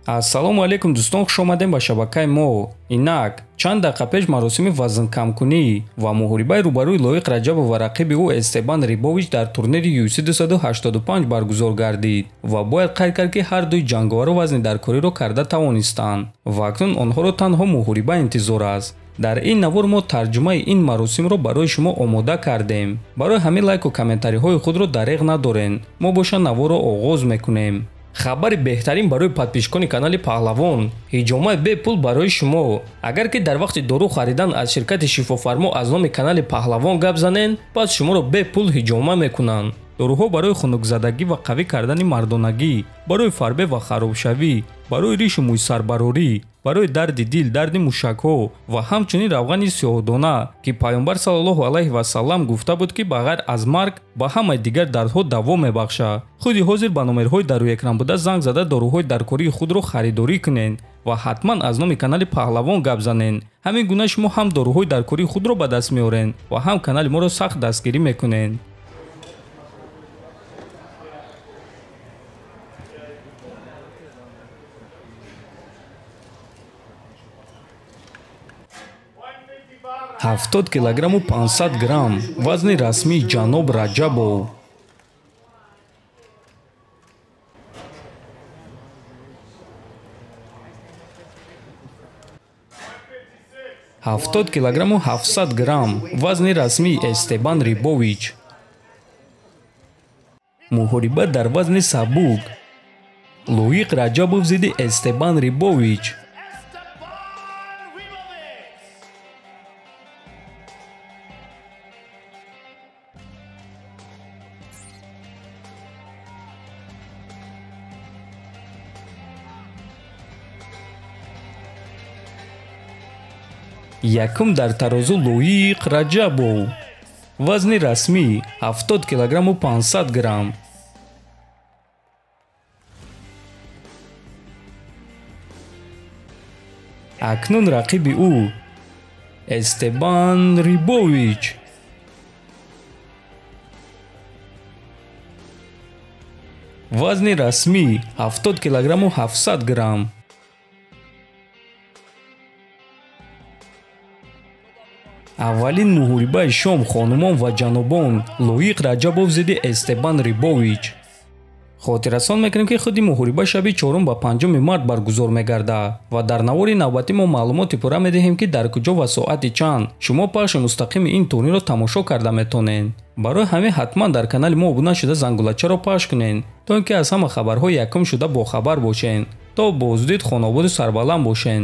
Ассалому алайкум дӯстон, хуш омадем ба шабакаи мо. Инак чанд дақиқа пеш маросими вазнкамкунӣ ва муҳорибаи рӯбарӯи Лоиқ Раҷабов ва рақиби ӯ Эстебан Рибович дар турнири UFC 285 баргузор гардид ва бояд қайд кард, ки ҳар дуи ҷанговару вазни даркориро карда тавонистанд ва акнун онҳоро танҳо муҳориба интизор аст. Дар ин навор мо тарҷумаи ин маросимро барои шумо омода кардем. Барои ҳамин лайку комментариҳои худро дареғ надорен. Мо боша наворро оғоз мекунем. Хабари беҳтарин барои подписчикони канали Паҳлавон: ҳиҷомаи бепул барои шумо. Агар ки дар вақти дору харидан аз ширкати Шифофармо аз номи канали Паҳлавон гап занен, пас шуморо бепул ҳиҷома мекунанд. Доруҳо барои хунукзадагӣ ва қавӣ кардани мардонагӣ, барои фарбе ва харобшавӣ, барои ришу мӯйсарбарорӣ, барои дарди дил, дарди мушакҳо ва ҳамчунин равғани сиёҳдона, ки Пайғамбар саллаллоҳу алайҳи васаллам гуфта буд, ки ба ғайр аз марг ба ҳамаи дигар дардҳо даво мебахшад. Худи ҳозир ба номерҳои дар рӯи экран буда занг зада доруҳои даркории худро харидорӣ кунед ва ҳатман аз номи канали Паҳлавон гап занед. Ҳамин гуна шумо ҳам доруҳои даркории худро ба даст меоред ва ҳам канали моро сахт дастгирӣ мекунед. 70 килограмму 500 грамм вазни расмии ҷаноб Раҷабов. 70 килограмму 700 грамм вазни расмии Эстебан Рибович. Муҳориба дар вазни сабук. Лоиқ Раҷабов зидди Эстебан Рибович. Якум дар тарозу Лоиқ Раҷабов. Вазни расмӣ 70 килограмму 500 грамм. Акнун рақиби ӯ Эстебан Рибович. Вазни расмӣ 70 килограмму 700 грамм. Аввалин муҳорибаи шом хонумон ва ҷанобон Лоиқ Раҷабов зидди Эстебан Рибович. Хотиррасон мекунем, ки худи муҳориба шаби 4 ба 5 март баргузор мегардад ва дар навори навбатӣ мо маълумоти пурра медиҳем, ки дар куҷо ва соати чанд шумо пахши мустақими ин турнирро тамошо карда метавонед. Барои ҳамин ҳатман дар канали мо обуна шуда зангулачаро пахш кунед, то ин ки аз ҳама хабарҳои якум шуда бохабар бошед. То боздид хонободу сарбаланд бошед.